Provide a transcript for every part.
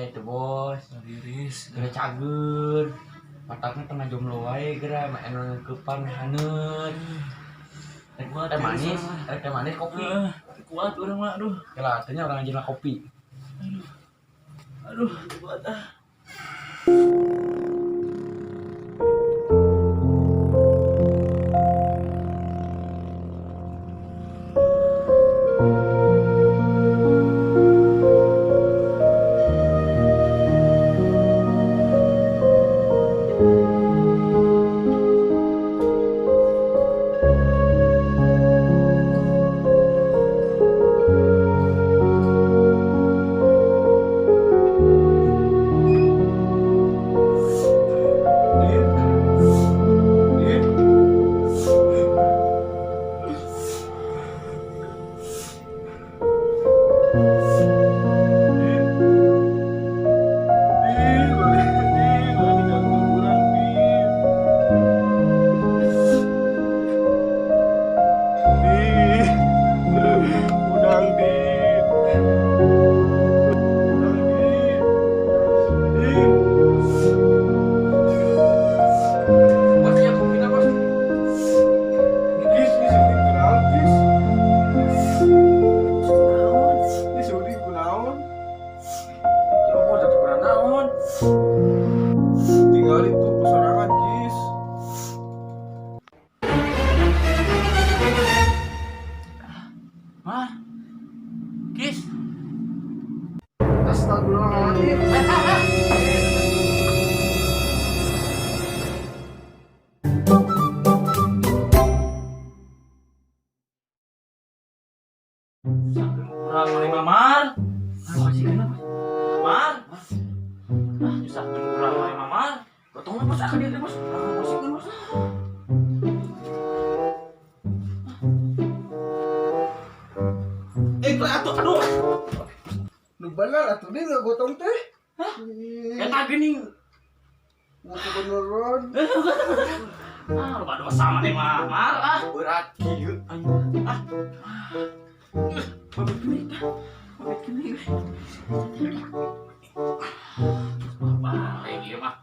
Wae teu bos. Liris. Geura cager. Matakna tengah jomblo wae geura mah anu kepan haneut. Kuat Teh manis, teh manis kopi. Kuat urang mah aduh. Kela artinya orang anjing kopi. Aduh, kuat ah. Tinggal itu pesorangan Kis. Mar. Kis. Astagfirullahaladzim. Kurang lima Mar. Mar. Ah, nyusahkeun urang mah Mar. Gotong bos akan dia bos. Orang bos bos. Eh, atuh aduh. Nu bener atuh dia gotong teh. Hah? Eta geuning. Mau beneran. Ah, loba dosa mah mah Mar ah. Berat kieu anjing. Ah. Babet geuning tah. Babet geuning. Balik ieu mah.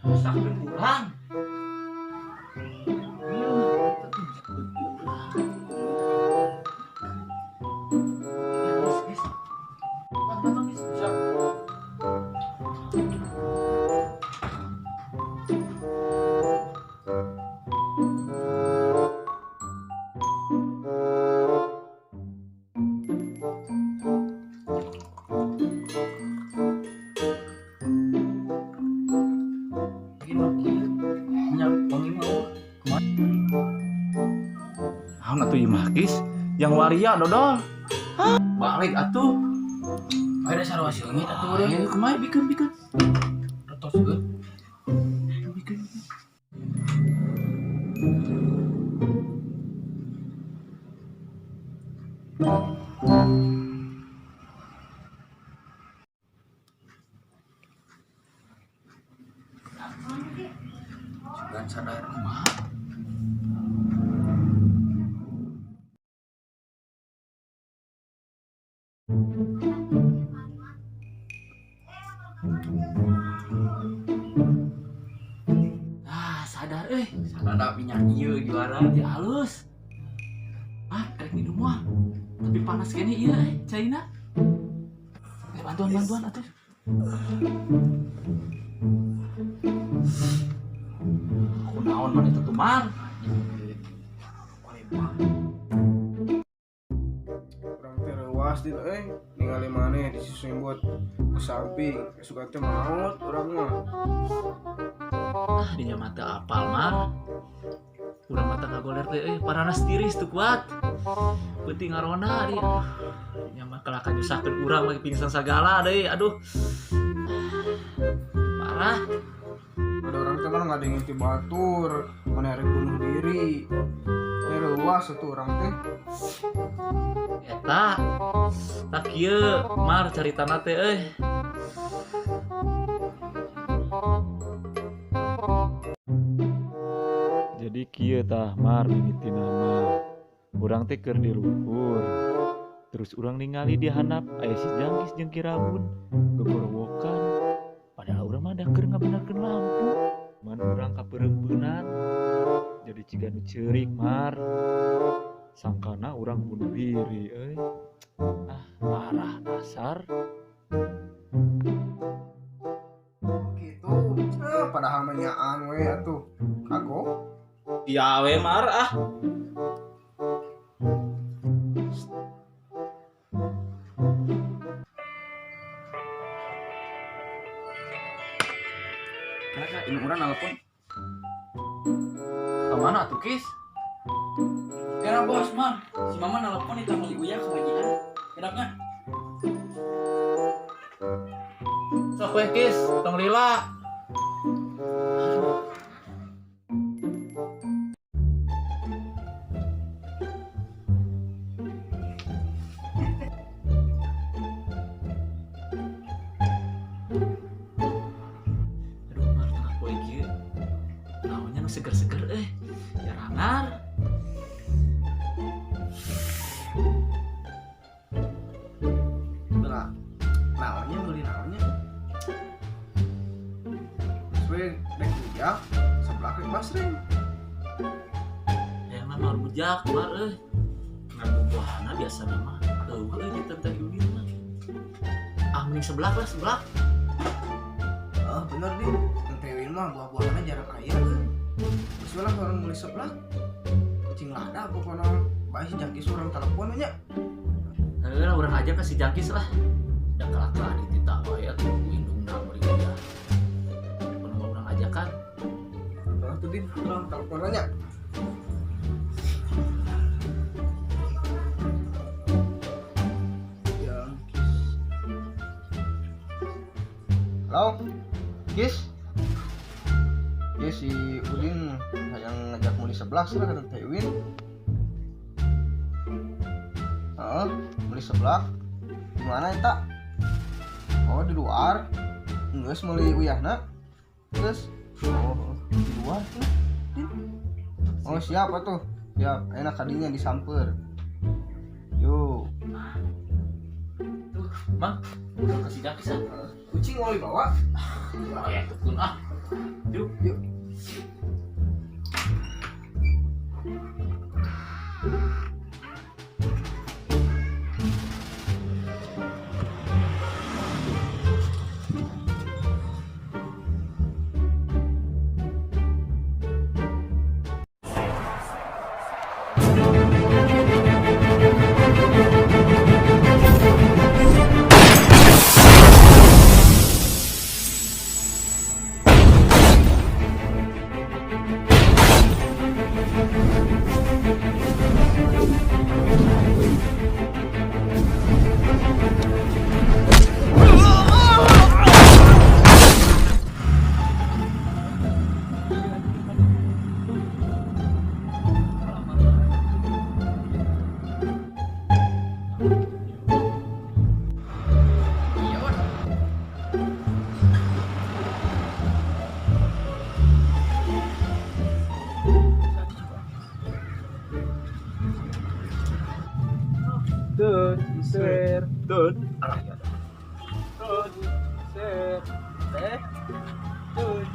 Nyusahkeun urang. Naon atuh ieu mah Kis? Yang waria dodol. Balik atuh. Ada sarua seungit atuh urang. Ayo kumaha bikeun bikeun. Tos geus. Bikeun. Sugan sadar kumaha. Ah, sadar euy. Sadar minyak ieu juara. Ti halus. Ah, erek minum mah. Tapi panas kene ieu euy, caina. Bantuan-bantuan atuh. Kunaon maneh teh Mar? Urang teh reuas di euy, ningali maneh di sisimbut ke samping, suka teh maot urang mah. Ah, dinya mah teu apal Mar. Urang mah teu kagoler teh euy, paranas tiris teu kuat. Peuting ngarona di. Dinya mah kalahka nyusahkeun urang mah pingsan sagala deui, aduh. Parah. Ada orang teh mah ngadengin ti batur, maneh rek bunuh diri. Teh reuas atuh urang teh. Eta. Tak kieu Mar caritana teh euy. Jadi kieu tah Mar mimitina mah. Urang teh keur di luhur. Terus urang ningali di handap aya si Jangkis jeung Ki Rabun gogorowokan. Padahal urang mah da keur ngabenerkeun lampu. Man urang kapeureumpeunan. Jadi ciga nu ceurik Mar. Sangkana urang bunuh diri euy. Ah, parah dasar. Gitu. Padahal mah nyaan we atuh. Kagok. Ya we Mar ah. Kakak, ini urang nelpon. Kemana atuh Kis? Kira bos, Mar. Si mama nelpon itu meuli uyah ke majikan. Kenapnya? Sok we Kis, tong lila. Aduh, Mar, tengah poe kieu. Naonnya nu seger-seger euy. Jarangar. Lah, naonnya meuli naonnya? Terus we rek ujak sebelah rek basreng. Yang nama rujak, Mar euy. Ngabubuahna biasana mah. Eueuh euy di tentang Yudin mah. Ah, mending sebelah lah, sebelah. Ah, bener deh. Tentewin mah buah-buahannya jarang aya euy. Terus we lah orang meuli sebelah. Cing lada pokona bae si Jangkis urang telepon nya. Heeh lah urang aja ka si Jangkis lah. Da kalakah dititah wae atuh ku indungna meuli uyah. Pokona mah urang ajakan. Nah, tuh Din, urang telepon nya. Jangkis. Halo, Kis. Ya si Udin hayang ngajak meuli seblak sih kata Teh Win. Heeh, meuli seblak. Di mana eta? Oh, di luar. Geus meuli uyahna. Terus oh, di luar tuh. Din. Oh, siap atuh. Siap, enak kadinya disamper. Yo. Tuh, Mang, urang ka si Jangkis ah. Kucing mau dibawa? Ya, tukun ah. Yuk. Yuk. Tun, ser, Tun. tun, ser, teh, tun.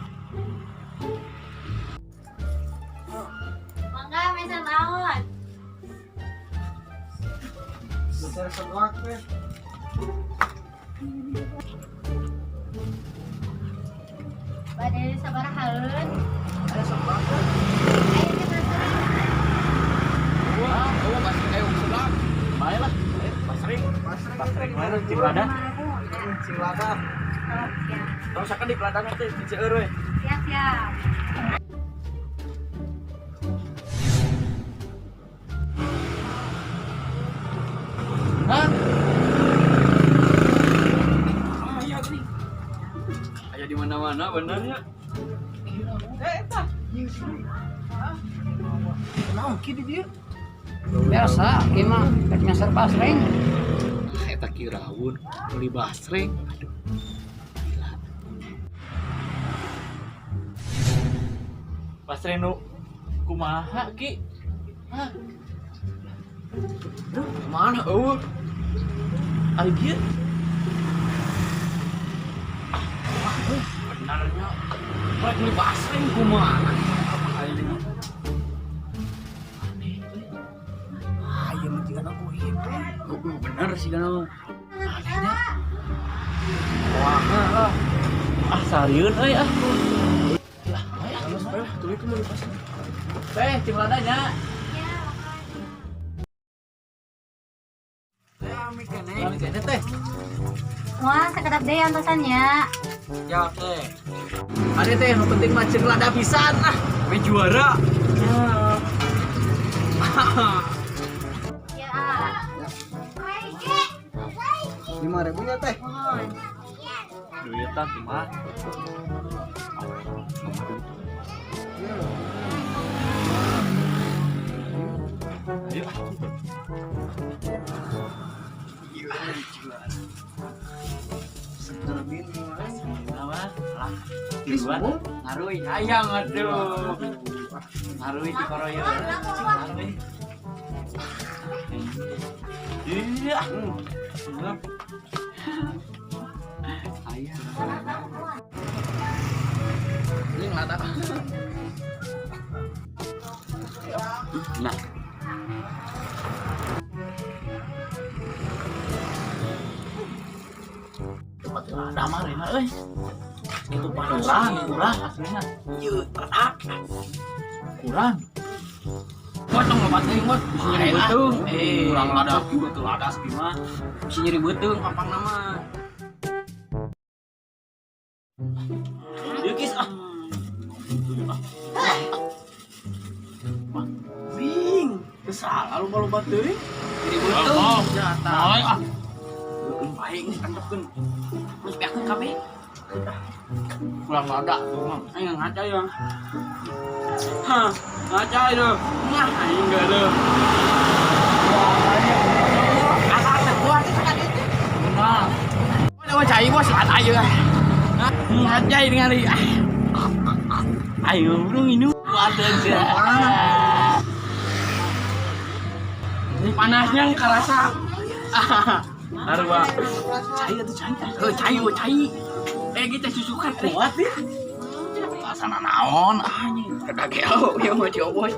Mangga mesen naon? Ser seblak teh. Bade sabarahaeun? Ada seblak teh. Ayo kita sering. Wah, oh masih ayo seblak. Bae lah. Basreng. Basreng. Basreng mana cing lada? Cing lada. Oh, siap. Terus akan di peladang teh di seueur we. Siap, siap. Hah? Ah, iya gini. Aya di mana-mana benernya. Eh, eta. Naon ki di dieu? Biasa, kieu mah rek nyasar basreng. Ah, eta Ki Rawun meuli basreng. Aduh. Gila. Basreng nu kumaha Ki? Hah? Mana eueuh? Ari kieu. Benernya. Rek meuli basreng kumaha? Aneh euy. Ah, ieu mah jiga goib. Heeh, bener sih kana. Wah, ah sarieun euy ah. Lah, bae ah. Geus bae lah, tuluy meuli basreng. Teh, cing ladanya. Ya, Lami kene teh. Wah, sekedap deh antosannya. Ya teh. Ade teh nu penting mah ceung lada pisan ah. We juara. Ya. 5.000 nya teh. Mohon. Duitan kumaha? Iya. Ayo. Seger bin Kenapa? Lah, Ih, duluan. Ngaruy hayang aduh. Ngaruy di koroyo. Ngaruy. Iya. Ayah. Ini ngelada. Nah, Tempat lada mah rena euy. Itu kurang, kurang aslinya. ieu ah Kurang. potong loba teuing bos. Bisa nyeri beuteung. Eh, Kurang lada juga tuh lada sih mah. Bisa nyeri beuteung pampang nama. Ieu kis ah. Wing, teu salah loba-loba teuing. Nyeri beuteung. Jatah. Ah. Beuteung bae geus tangkepkeun. Terus beakeun kabeh. Kurang lada tuh mah. Aing ngaca ya. Hah, ngaca itu. Nah, aing geuleuh. Asal teh kuat Benar. Mana cai bos lada ieu. Ngaca dengan ari. Ayo burung ini Kuat aja. Ini panasnya kerasa. Arwa. Cai atuh cai. Eh, cai, oh, cai. Eh, kita susukan teh. Kuat ya. Rasana naon anjing. Kedageo ieu mah diobos.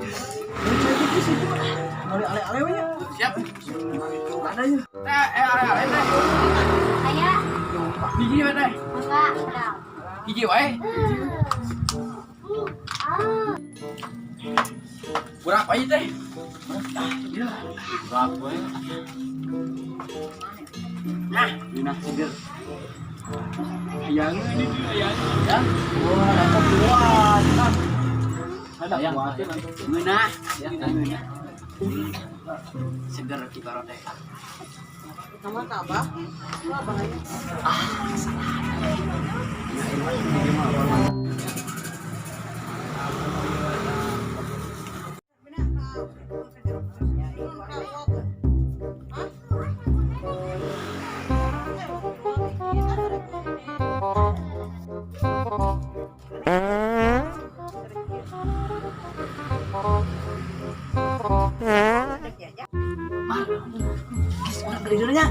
Meuli ale-ale we nya. Siap. Ada nya. Teh, eh ale-ale teh. Aya, Hiji we teh. mangga, sedap. Hiji wae. Kurang aja teh. Ah, iya. Berat we. Nah, Nah, seger. ayang ini tuh ayang. Ya. Wah, dapat kuat. Ada Ayang, kuat. ayang. Ngeunah, Ya. ngeunah. Seger kita teh. Sama tambah. Orang beli nya.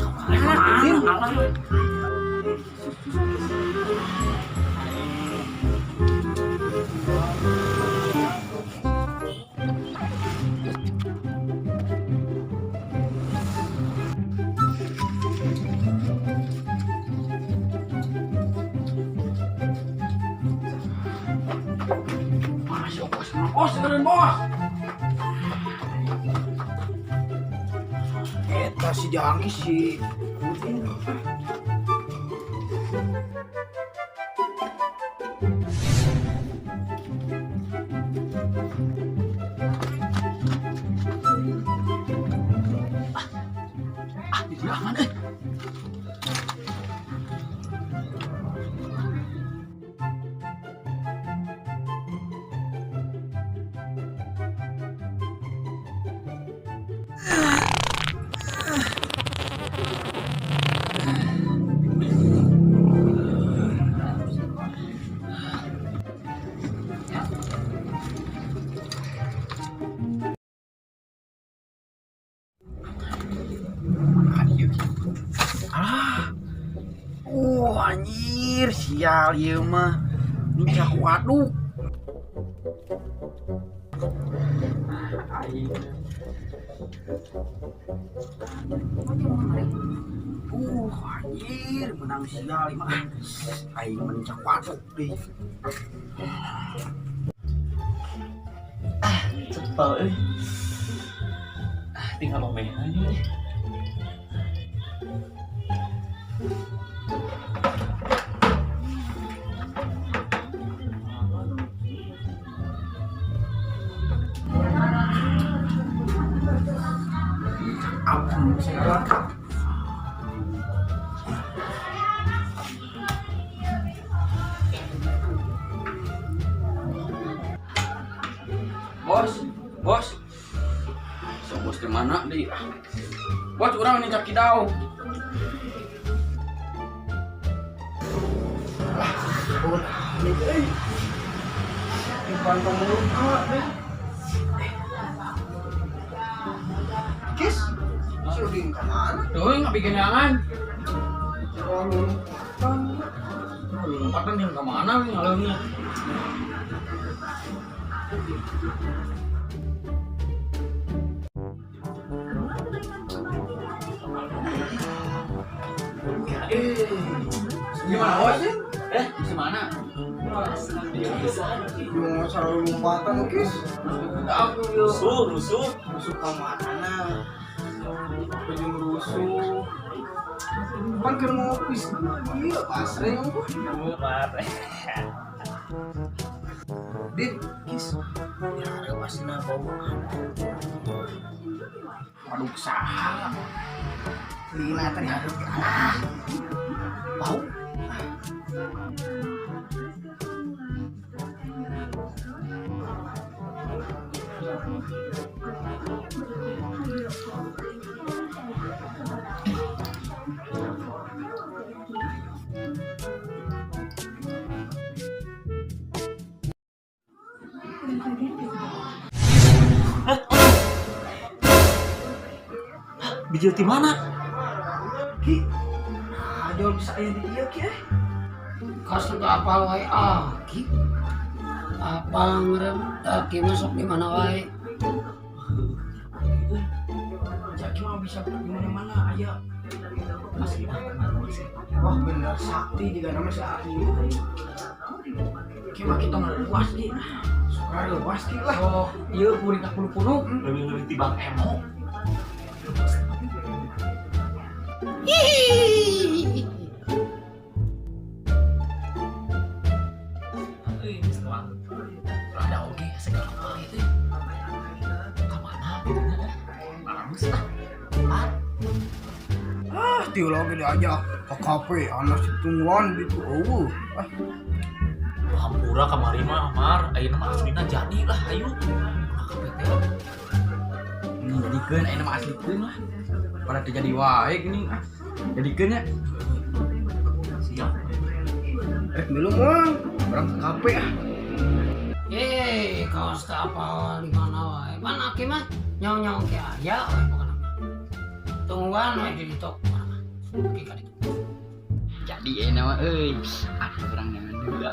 Masuk bos, bos, keren bos. Eta si jangki si Udin. Ah, di dieu aman euy. Oh anjir, sial ieu mah. Nincak waduk. Aing. Anjir, menang sial ieu mah. Aing mah nincak waduk deui. Cepet euy. Ah, tinggal omeh aja deh. Bos, bos. So, bos di mana di? Bos, urang nincak kidau. Di pantang luka deh. Kis, si Udin kemana? Tuh, nggak bikin jangan. Wah, lompatan. Lompatan yang kemana nih ngalungnya? Gimana bos? Gimana? Yung selalu lompatan, Kis. Rusuh, rusuh. Rusuh ke mana? Pengen rusuh. Pan keur ngopi iya pasreng. Din, Kis. Ya, ada pasina bau. Waduh saha. Lina tadi hareup ah. Bau. Bijil di mana? Ki. Aduh bisa aya di dieu Ki eh. Kas teu apal wae ah Ki. Apal meureun Ki masuk di mana wae. Jaki mah bisa di mana-mana aya. Asli mah kemana sih? Wah, bener sakti juga nama si Aki. Ki mah kita mah luas Ki. Suka luas Ki lah. Oh, ieu kuring ka puluh-puluh. Lebih-lebih tibang emo. Euy, geus tuang. Rada oge segala apa itu. Ka mana gitu nya eh. Bagus lah. Ah, Ah, tiu lagi diajak ke kafe, anak si tungguan gitu. Oh, ah, hampura kamari mah Mar, ayeuna mah aslina jadi lah ayo. Ka kafe teh. Ini jadikeun ayeuna mah aslikeun lah. Pada teu jadi wae geuning ah. Jadikeun nya. Siap. rek milu moal. Urang ke kafe ah. Eh, kaos teu apal di mana wae. Pan Aki mah nyaong-nyaong ke aya we pokona mah. Tungguan we di ditu pokona mah. Ki ka ditu. Jadi ayeuna mah euy. Ah, urang nyangan deui.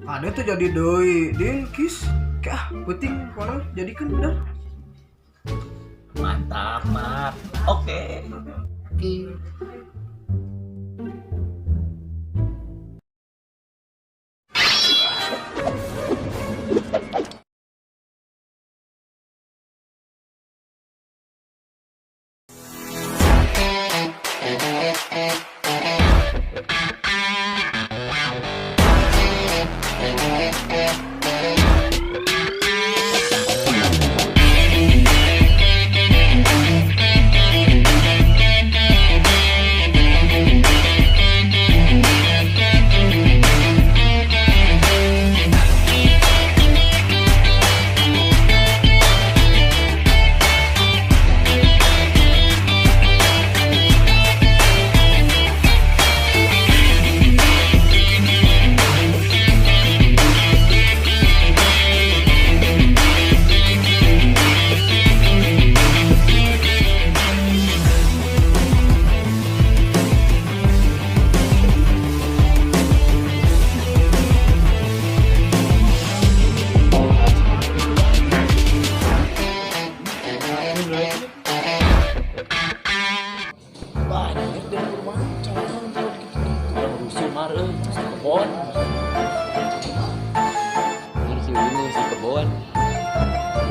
Ada tuh jadi deui, Din, Kis. Ki ah, penting kono jadikeun bener. Mantap, Mar. Oke. Ki.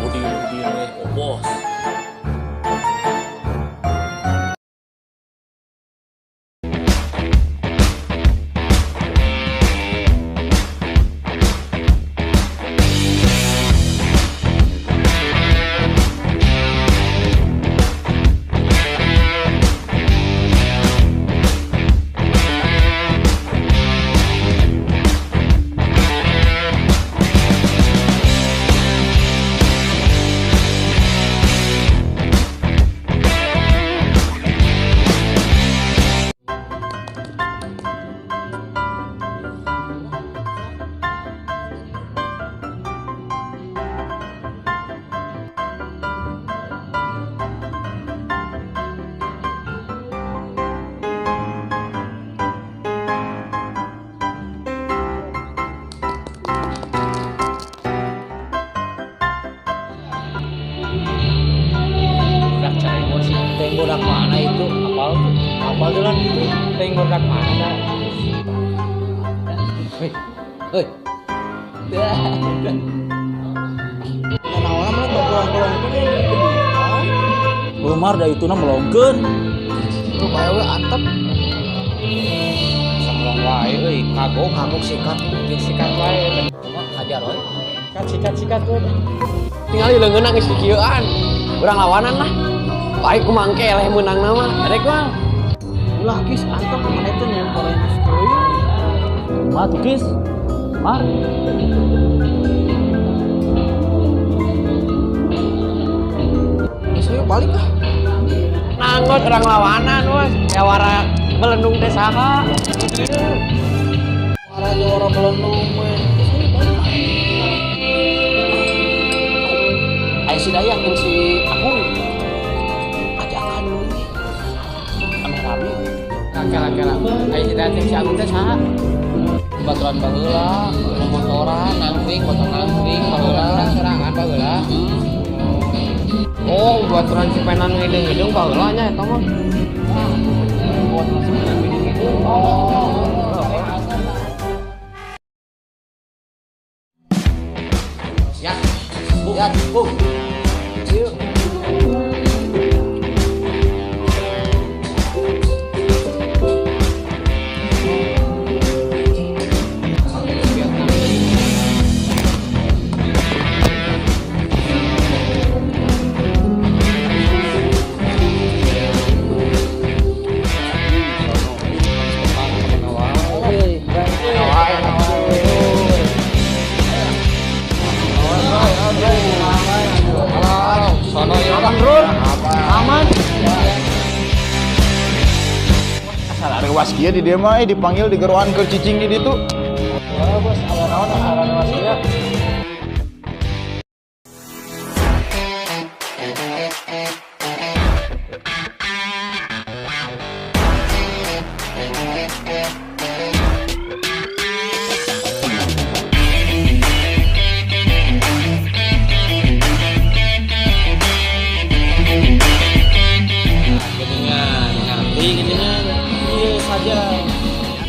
Udin. Udin Udin we bos. Bodak mana itu? Apal tuh? Apal tuh lah itu. Teng bodak mana? Hei, hei. Naon mah tongkrong-tongkrong teh Umar da ituna melongkeun. Tuh bae we antep. Samlong wae euy, kagok kagok sikat, jeung sikat wae. Cuma hajar we. Sikat sikat we. Tinggal leungeunna geus dikieuan. Urang lawanan lah. Baik kumaha engke eleh meunang mah. Erek mah. Ulah kis antep mana teh nyamperin geus teuing. Kumaha tuh Kis? Mar. Geus ayo balik ah. Nanggot urang lawanan bos. Ya wara belendung teh saha. Wara jawara belendung we. Geus ayo balik ah. Aya si Dayak jeung si Agung. Ajakan ame rabi. Kala-kala. Aya si Dayak jeung si Agung teh saha? Baturan baheula, motoran, nangkring, motor nangkring, baheula, sorangan baheula. Oh, baturan si penan ngideng-ngideng baheula nya eta mah. Baturan si penan ngideng-ngideng. Oh. Ya. Ya, bu. Yuk. Rewas kieu di dieu mah dipanggil digeroan keur cicing di ditu. Wah, bos, aya naon asa rewas kieu? Geningan, ngerti geningan. Iya saja.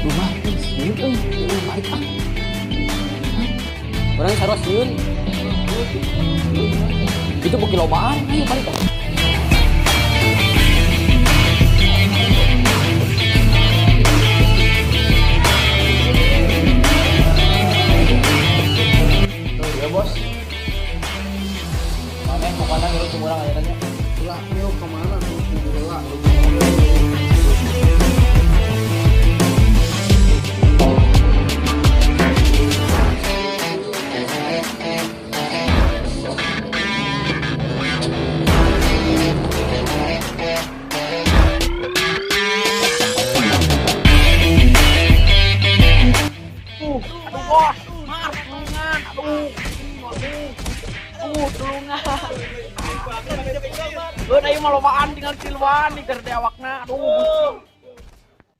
Rumah sieun euy, balik ah. Urang sarua sieun. Itu beuki lobaan, ayo balik ah. Tuh ya bos. Mana pokona ngilu jeung urang ayeuna nya. Ulah yuk kemana tuh kudu heula. Aduh, ayo mah lobaan tinggal ciluan di gerde awakna. Aduh.